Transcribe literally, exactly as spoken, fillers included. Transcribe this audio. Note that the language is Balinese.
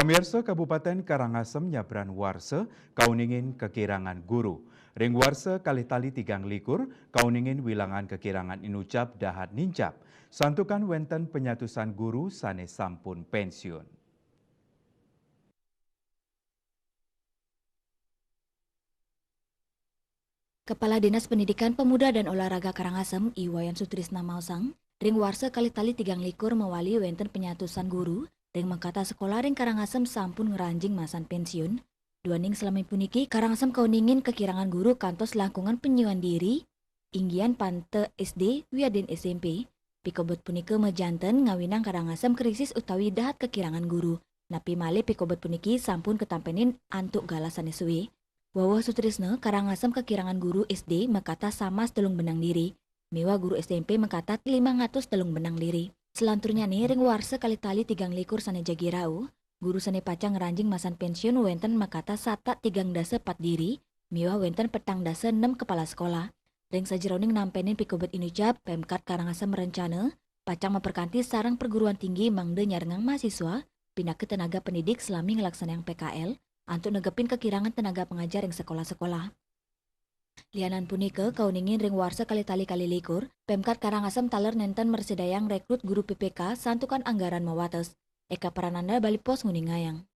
Pemirsa, Kabupaten Karangasem nyabran warsa kauningin kekirangan guru. Ring warsa kalih tali tigang likur, kauningin wilangan kekirangan inucap dahat nincap, santukan wenten penyatusan guru sane sampun pensiun. Kepala Dinas Pendidikan Pemuda dan Olahraga Karangasem, I Wayan Sutrisna maosang, ring warsa kalih tali tigang likur mawali wenten penyatusan guru ring makata sekolah ring Karangasem sampun ngranjing masan pensiun. Duaning salami puniki, Karangasem kauningin kekirangan guru kantos langkungan penyuan diri, inggian panta S D wiadin S M P. Pikobet punika majanten ngawinang Karangasem krisis utawi dahat kekirangan guru. Napi malih pikobet puniki sampun katampenin antuk galah sane suwe. Wawuh Sutrisna, Karangasem kekirangan guru S D makata samas telung benang diri, miwah guru S M P makata limang atus telung benang diri. Selanturnyane ring warsa kalih tali tigang likur sane jagi rauh, guru sane pacang ngranjing masan pensiun wenten makata satak tigang dasa pat diri, miwah wenten petang dasa nem kepala sekolah. Ring sajeroning nampenin pikobet inucap, Pemkat Karangasem rencana pacang maperkanti sareng perguruan tinggi mangda nyarengang mahasiswa pinaka tenaga pendidik salami nglaksanayang P K L antuk negepin kekirangan tenaga pengajar ring sekolah-sekolah. Lianan punika, kauningin ring warsa kalih tali kalih likur, Pemkat Karangasem taler nenten mrasidayang rekrut guru P P K santukan anggaran mawates. Eka Prananda, Bali Post, nguningayang.